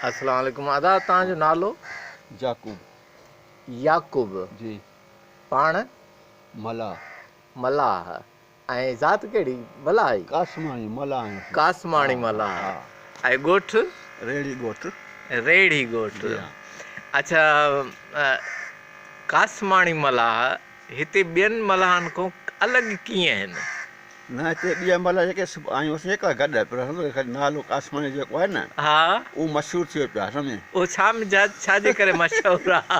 اسلام عليڪم ادا توهان جو نالو؟ يعقوب. يعقوب. جي. پاڻ؟ ملاح. ملاح ۽ ذات ڪهڙي ملاح ئي؟ قاسماڻي ملاح آهيون اسين. قاسماڻي ملاح. ۽ ڳوٺ؟ ريڙهي ڳوٺ. ريڙهي ڳوٺ. جي ها. اڇا قاسماڻي ملاح هتي ٻين ملاحن کان الڳ ڪيئن آهن؟ نه هتي ٻيا ملاح جيڪي سڀ آهيون اسين هڪڙا گڏ پر سمجهو نالو قاسماڻي جيڪو آهي نه ها اهو مشهور ٿي ويو پيو آهي سمجهين. اهو ڇا ڇا جي ڪري مشهور آهي؟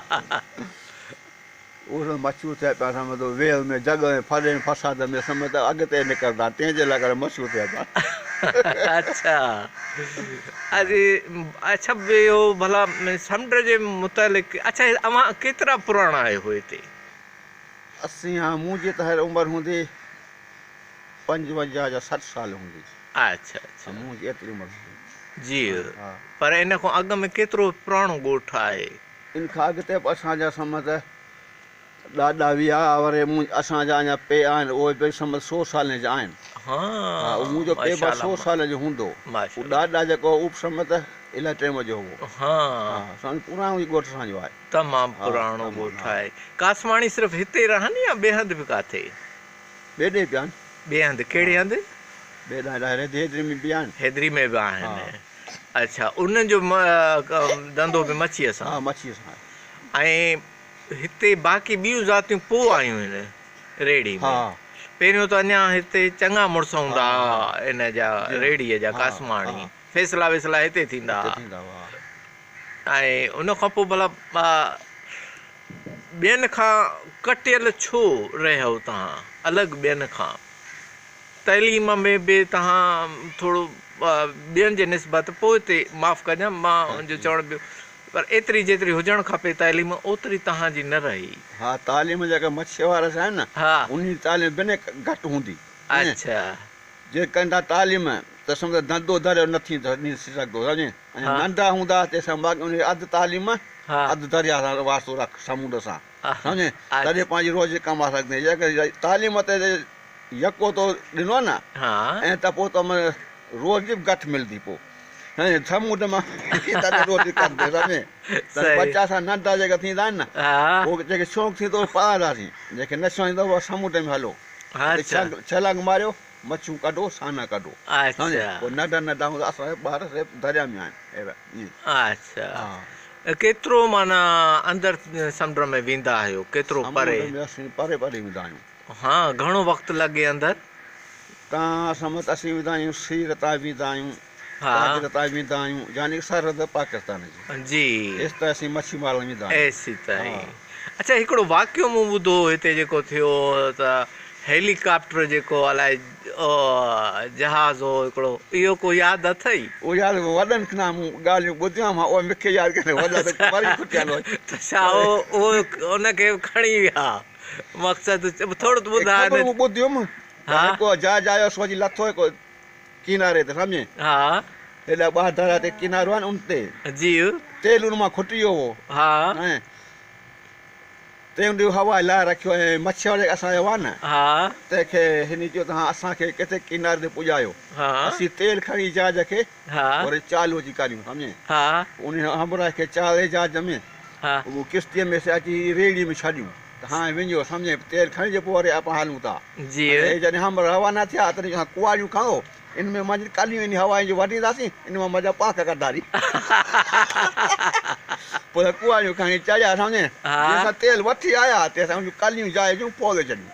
اهو مشهور ٿيا پيا سمجهو ويل ۾ جڳ ۾ ڦري فساد ۾ سمجهه ته اڳتي نڪرندا تنهن جي لاء ڪري مشهور ٿيا پيا. اڇا اڇا اهو ڀلا سمنڊ جي متعلق اڇا اوهان ڪيترا پراڻا آهيو هتي؟ اسين ها منهنجي ته هينئر عمر هوندي 55 يا 60 سال هوندي. اڇا اڇا منهنجي ايتري عمر هوندي. جي پر ان کان اڳ ۾ ڪيترو پراڻو ڳوٺ آهي؟ ان کان اڳتي به اسان جا سمجهه ته ڏاڏا ويا وري اسان جا اڃا پيء آهن اهي به سمجهه 100 سالن جا آهن. ها منهنجو پيء به 100 سالن جو هوندو. اهو ڏاڏا جيڪو هو اهو به سمجهه ته الائي ٽيم جو هو. ها سمجهه پراڻو ئي ڳوٺ اسان جو آهي. تمام پراڻو ڳوٺ آهي. قاسماڻي صرف هتي رهن يا ٻئي هنڌ به ڪاٿي؟ ٻئي ڏي به آهن. ٻئي هنڌ ڪهڙي هنڌ؟ ٻئي ڏانهن حيدري ۾ به آهن. حيدري ۾ به آهن. اڇا انهن جو ڌنڌو به مڇيء سان؟ ها مڇيء سان آهي. ۽ هتي باقي ٻيون ذاتيون پوء آيون آهن ريڙهي ۾. پهريون ته اڃا هتي چڱا مڙس هوندا هئا ان جا ريڙهيء جا قاسماڻي. فيصلا ويصلا هتي ٿيندا هئا. ۽ ان کان پوء ڀلا ٻين کان ڪٽيل ڇو رهيو توهان الڳ ٻين کان؟ تعليم ۾ به توهان ٿورو ٻين جي نسبت پوئتي، معاف ڪجان مان جو چوڻ به پر ايتري جيتري هجڻ کپي تعليم اوتري توهان جي نه رهي. ها تعليم جيڪا مڇي وارا آهن نه انهن جي تعليم بنهه گهٽ هوندي. اڇا. جي ڪندا تعليم ته سمجهه ڌنڌو ڌريو نه ٿي سگهندو سمجهين ۽ ننڍا هوندا تيسين باقي ان جي اڌ تعليم اڌ درياء سان واسطو رک سمنڊ سان سمجهين تڏهن پنهنجي روزي ڪما سگهندين جيڪڏهن تعليم تي يڪو تو ڏنو نه ۽ ته پوء تو روزي به گهٽ ملندي پوء سمجهين سمنڊ مان تڏهن روزي ڪندين سمجهين ته ٻچا اسان ننڍا جيڪا ٿيندا آهن نه پوء جيڪي شوق ٿيندو پڙهنداسين جيڪي نه شوق ٿيندو سمنڊ ۾ هلو ڇلانگ ماريو مڇيون ڪڍو سانا ڪڍو سمجهين پوء ننڍا ننڍا هوندا اسان جا ٻار سي دريا ۾ آهن اهڙا ائين. اڇا ڪيترو معنيٰ اندر سمنڊ ۾ ويندا آهيو ڪيترو پري؟ سمنڊ ۾ اسين پري پري ويندا آهيون. ها گهڻو وقت لڳي اندر؟ تان سمجهه ته اسين ويندا آهيون سير تان ويندا آهيون تاجر تان ويندا آهيون يعني سرحد پاڪستان جي جي ايستائين اسين مڇي مارڻ ويندا آهيون. ايسيتائين. اڇا هڪڙو واقعو مون ٻڌو هو هتي جيڪو ٿيو هو ته هيلي ڪاپٽر جيڪو الائي جهاز هو هڪڙو اهو ڪو ياد اٿئي؟ اهو ياد وڏن کان مون ڳالهيون ٻڌيون آهن اهو مون کي ياد ڪونهي وڏا ته مري کٽيا آهن. ته ڇا اهو ان کي کڻي ويا مقصد ٿورو ته ٻڌاء. خبرون ٻڌيم ته هڪ جهاز آيو سو اچي لٿو هڪ ڪناري تي سمجهين. ها. هيڏا ٻاڌارا تي ڪنارو آهي نه ان تي. جي. تيل ان مان کٽي ويو هو. ها. ۽ تنهن ڏينهن هوا لاهي رکيو ۽ مڇي وارا جيڪي اسان جا هئا نه. ها. تنهن کي هن چيو ته هان اسان کي ڪٿي ڪناري تي پڄايو. ها. اسين تيل کڻي جهاز کي. ها. وري چالو اچي ڪريون سمجهين. ها. انهي همراهه کي چاڙهي جهاز ۾. ها. اهو ڪشتيء ۾ سي اچي ريڙهي ۾ ڇڏيون ته هاڻي وڃو سمجهين تيل کڻجي پوء وري آپان هلون ٿا. جي. ۽ جڏهن همراهه روانا ٿيا تڏهن اسان ڪهاڙيون کڻو ان ۾ منجهه ڪليون ان هوائن جو وڍينداسين ان مان مزا پاک ڪڍنداسين. پوء ڪهاڙيون کڻي چڙهيا سمجهين. جنهن سان تيل وٺي آيا تنهن سان ان جون ڪليون جاء جون ڦولي ڇڏيون.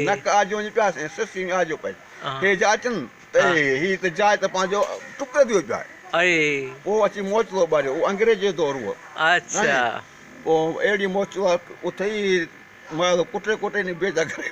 نڪ آجو وڃي پياسين ۽ سسي ۾ آجو پئي. هي جا اچن ته هي ته جاء ته پنهنجو ٽڪر ٿي ويو پيو آهي. پوء اچي موچڙو ٻريو. اهو انگريز جو دور هو. پوء اهڙي موچڙو اٿئي مال ڪٽي ڪٽي ني بيجا ڪري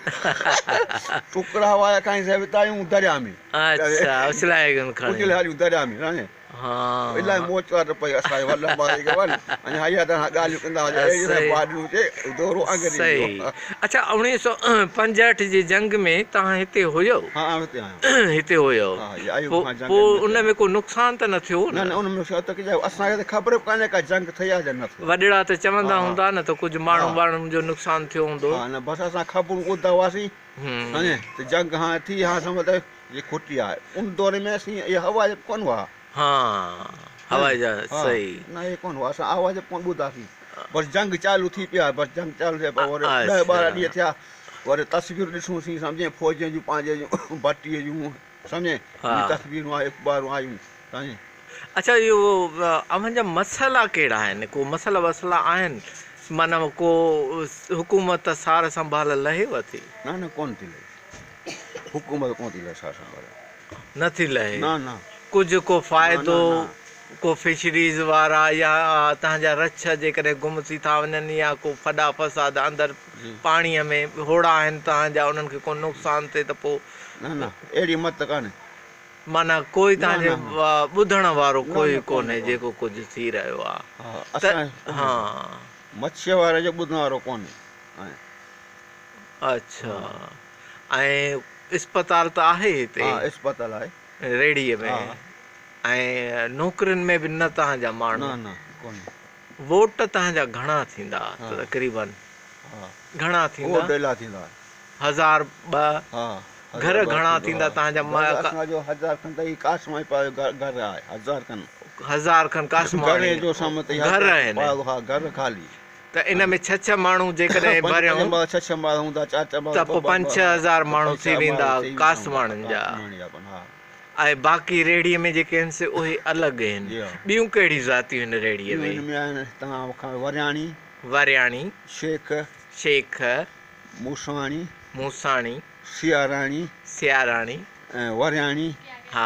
ٽڪرا هوا کائين سي وتايون دريا ۾. اڇا اڇلائي گن کڻي. اڇلائي هليون دريا ۾ سمجهين. ها. الاهي موچڙا ته پئي اسان جي وڏا ماري گيا نه اڃا هيا ته ڳالهيون ڪندا هئا اهڙي طرح باڏيون چي دورو انگريز جو. صحيح. اڇا 1965 جي جنگ ۾ توهان هتي هيو؟ ها آئون هتي آهيان. هتي هيو. ها هي ايوب خان جنگ پوء ان ۾ ڪو نقصان ته نه ٿيو نه؟ نه ان ۾ نقصان ته اسان کي ته خبر به ڪانهي ڪا جنگ ٿي آهي يا نه ٿي. وڏڙا ته چوندا هوندا نه ته ڪجهه ماڻهو ٻاڻهن جو نقصان ٿيو هوندو. ها نه بس اسان خبرون ٻڌندا هئاسين سمجهين ته جنگ هاڻي ٿي هاڻي سمجهه ته هي کٽي آهي. ان دور ۾ اسين اهي هوا جا ڪونه هئا. ها هوائي جهاز صحيح. نه اهي ڪونه هئا اسان آواز به ڪونه ٻڌاسين بس جنگ چالو ٿي پيا بس جنگ چالو ٿي پيا وري ڏهه ٻارهن ڏينهن ٿيا وري تصويرون ڏسون سين سمجهين فوجين جون پنهنجي جون ڀٽي جون سمجهين تصويرون آيون اخبارون آيون سمجهين. اڇا اهو اوهان جا مسئلا ڪهڙا آهن ڪو مسئلا وسئلا آهن معنيٰ ڪو حڪومت سار سنڀال لهيو ٿي؟ نه نه ڪونه ٿي لهي حڪومت ڪونه ٿي لهي سار سنڀال. نه ٿي لهي. نه نه. ڪجهه ڪو فائدو ڪو فشريز وارا يا تهان جا رڇ جيڪڏهن گم ٿي ٿا وڃن يا ڪو ڦڏا فساد اندر پاڻيء ۾ هوڙا آهن تهان جا انهن کي ڪو نقصان ٿئي ته پوء. نه نه اهڙي مت ڪانهي. معنيٰ ڪوئي تهان جي ٻڌڻ وارو ڪوئي ڪونهي جيڪو ڪجهه ٿي رهيو آ ته ها. مڇيء واري جو ٻڌڻ وارو ڪونهي. اڇا ۽ اسپتال ته آهي هتي؟ ها اسپتال آهي. ريڙهي ۾ ۽ نوڪرين ۾ به نه توهان جا ماڻهو؟ نه نه ڪونهي. ووٽ توهان جا گهڻا ٿيندا تقريبن؟ گهڻا ٿيندا؟ ووٽ الاهي ٿيندا. هزار ٻه؟ ها. گهر گهڻا ٿيندا توهان جا؟ گهر اسان جو هزار کن ته هي قاسماڻي پاڙي جو گهر آهي هزار کن. هزار کن قاسماڻي گهر آهن. ها گهر خالي. ته ان ۾ ڇهه ڇهه ماڻهو جيڪڏهن ڀريون ته پوء پنج ڇهه هزار ماڻهو ٿي ويندا قاسماڻين جا ۽ باقي ريڙهي ۾ جيڪي آهن سي اهي الڳ آهن. ٻيون ڪهڙيون ذاتيون آهن ريڙهي ۾؟ ورياڻي، شيخ، موساڻي، سياراڻي، ها،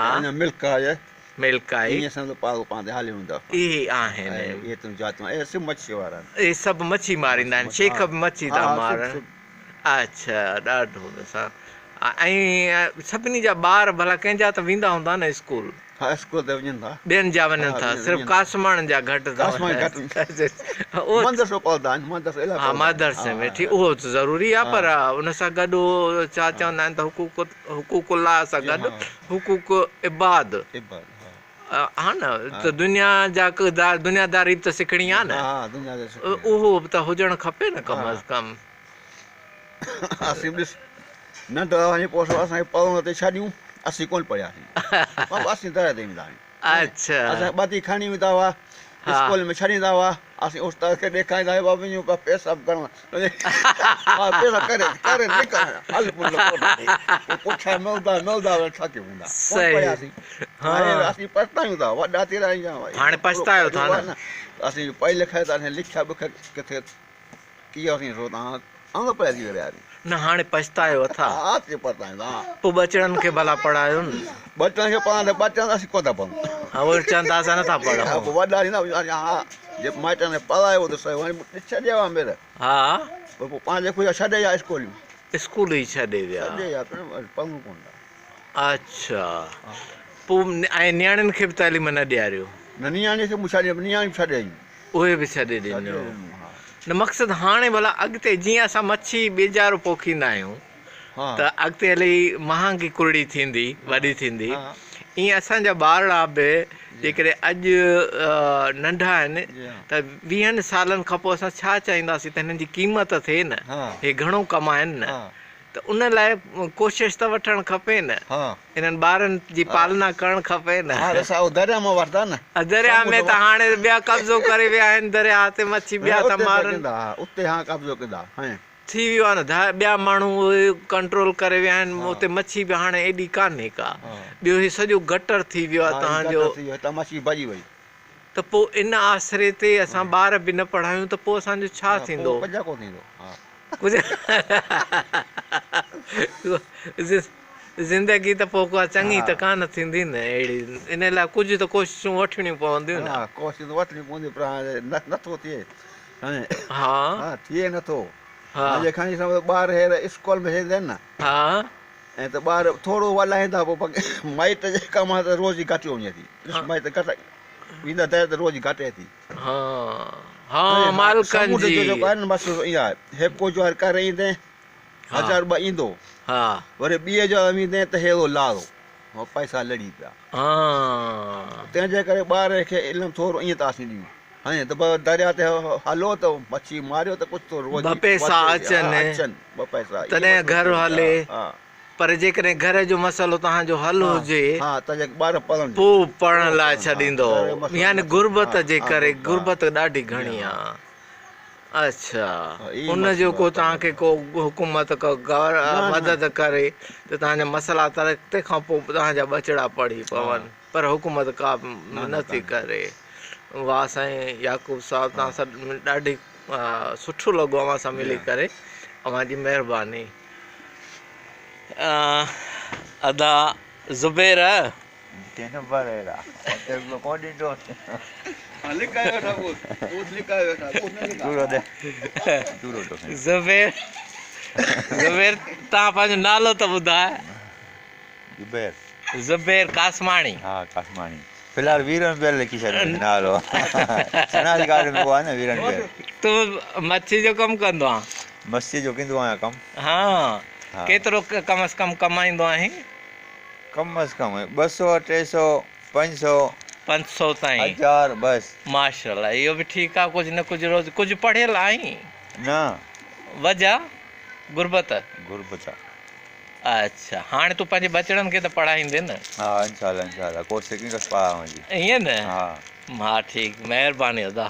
ملڪائي. ائين سمجهه پاڳ پاڻ تي هالي ويندا. اهي آهن. اهي تون جاتيون اهي سڀ مڇي وارا آهن. اهي سڀ مڇي ماريندا آهن. شيخ به مڇي ٿا مارن. اڇا ڏاڍو سا ۽ سڀني جا ٻار ڀلا ڪنهن جا ته ويندا هوندا نه اسڪول. ها اسڪول ته وڃن ٿا. ٻين جا وڃن ٿا صرف قاسماڻين جا گهٽ ٿا وڃن. مدرسو پڙهندا آهن مدرسو الاهي ها مدرسي ۾ ٺيڪ اهو ته ضروري آهي پر ان سان گڏ اهو ڇا چوندا آهن ته حقوق حقوق الله سان گڏ حقوق عباد ها نه ته دنيا جا دنيا داري به ته سکڻي آهي نه اهو به ته هجڻ کپي نه ڪم از ڪم. اسين به ڏس ننڍا هئاسين پوء اسان کي پڙهڻ تي ڇڏيون اسين ڪونه پڙهياسين بابا اسين درياء تي ويندا هئاسين. اڇا. اسان کي ٻڌي کڻي ويندا هئا اسڪول ۾ ڇڏيندا هئا اسين استاد کي ڏيکاريندا هئا بابا وڃون پيا پيشاب ڪرڻ پيشاب ڪري ڪري نڪر هل پوء پٺيان ملدا ملدا ٿڪي پوندا ڪونه پڙهياسين هاڻي اسين پڇتايون ٿا وڏا ٿي رهيا آهيون هاڻي پڇتايو ٿا نه اسين پڙهي لکيا ته اسين لکيا بکيا ڪٿي ڪيوسين سو تان انگ پئجي ٿي وياسين. نه هاڻي پڇتايو اٿا. ها اسين پڇتايون ٿا. پوء ٻچڙن کي ڀلا پڙهايو نه. ٻچڙن کي پڙهائڻ ته ٻچڙن اسين ڪونه ٿا پڙهون. ها اهي چون ٿا اسان نه ٿا پڙهون. ها پوء وڏا ٿيندا ها جي مائٽن پڙهايو ته سهي هاڻي ڇڏي ويا مير. ها. پوء پنهنجي خوشي ڇڏي ويا اسڪوليون. اسڪول ئي ڇڏي ويا. ڇڏي ويا پڙهون ڪونه ٿا. اڇا پوء ۽ نياڻين کي به تعليم نه ڏياريو. نه نياڻي کي مون ڇڏي نياڻي به ڇڏي آيون. اهي به ڇڏي ڏنو. نه مقصد هاڻي ڀلا اڳتي جيئن اسان مڇي ٻيجارو پوکيندا آهيون ته اڳتي هلي مهانگي ڪرڙي ٿيندي وڏي ٿيندي ائين اسان جا ٻارڙا به جيڪڏهن اڄ ننڍا آهن ته ويهن سالن کان پوء اسان ڇا چاهينداسين ته هنن جي قيمت ٿئي نه هي گهڻو ڪمائن نه ته ان لاء ڪوشش ته وٺڻ کپي نه. انهن ٻارن جي پالنا ڪرڻ کپي نه. ها ته سائو درياء مان وٺندا نه. درياء ۾ ته هاڻي ٻيا قبضو ڪري ويا آهن درياء تي مڇي ٻيا ٿا مارن. اتي ها قبضو ڪندا هين. ٿي ويو آهي نه ٻيا ماڻهو ڪنٽرول ڪري ويا آهن اتي مڇي به هاڻي ايڏي ڪانهي ڪا. ٻيو هي سڄو گٽر ٿي ويو آهي تهان جو. گٽر ٿي ويو هتان مڇي ڀڄي وئي. ته پوء ان آسري تي اسان ٻار به نه پڙهايون ته پوء اسان جو ڇا ٿيندو؟ پوء ڪجهه ڪونه ٿيندو. زندگي ته پوء ڪا چڱي ته ڪانه ٿيندي نه اهڙي ان لاء ڪجهه ته ڪوششون وٺڻيون پونديون نه. ها ڪوشش ته وٺڻيون پونديون پر هاڻي نٿو ٿئي. ها. ها ٿئي نٿو. هاڻي جي کڻي سمجهه ٻار هير اسڪول ۾ هير نه. ها. ۽ ته ٻار ٿورو ڳالهائين ٿا پوء مائٽ جي ڪم ته روز ئي گهٽيو وڃي ٿي ڏس مائٽ گهٽ ويندا ته ته روز گهٽي ٿي. ها ها مالڪن سمنڊ جي. جو جيڪو آهي نه مسئلو اهو آهي هيڪو جوار ڪري ايندين هزار ٻه ايندو ها وري ٻئي جوار ويندين ته هيڙو لارو پئسا لڙي پيا ها تنهن جي ڪري ٻار کي علم ٿورو ائين ٿا اسين ڏيون هاڻي ته درياء تي هلو ته مڇي ماريو ته ڪجهه ٿورو ٻه پئسا اچن اچن ٻه پئسا تڏهن گهر هلي. ها. پر جيڪڏهن گهر جو مسئلو توهان جو حل هجي ها ته جيڪي ٻار پڙهن پوء پڙهڻ لاء ڇڏيندو يعني غربت جي ڪري غربت ڏاڍي گهڻي آ اڇا ان جو ڪو توهان کي ڪو حڪومت ڪو مدد ڪري ته توهان جا مسئلا ترڪ تنهن کان پوء توهان جا ٻچڙا پڙهي پون پر حڪومت ڪا به نه ٿي ڪري واه سائين يعقوب صاحب توهان سان ڏاڍي سٺو لڳو اوهان سان ملي ڪري اوهان جي مهرباني ادا زبير. زبير زبير توهان پنهنجو نالو ته ٻڌاء. زبير. زبير قاسماڻي. ها قاسماڻي في الحال ويرن پير لکي ڇڏيو نالو شناختي ڪارڊ ۾ اهو آهي نه ويرن پير. تون مڇي جو ڪم ڪندو آهين؟ مڇي جو ڪندو آهيان ڪم. ها ڪيترو ڪم از ڪم ڪمائيندو آهين؟ ڪم از ڪم 200 300 500. 500 تائين. 1000 بس. ماشاءالله اهو به ٺيڪ آهي ڪجهه نه ڪجهه روز ڪجهه پڙهيل آهين؟ نه. وجه غربت. غربت. اڇا هاڻي تون پنهنجي ٻچڙن کي ته پڙهائيندين نه. ها انشاء الله انشاء الله ڪوشش ڪندس پڙهائڻ جي. ائين نه. ها. ها ٺيڪ مهرباني ادا.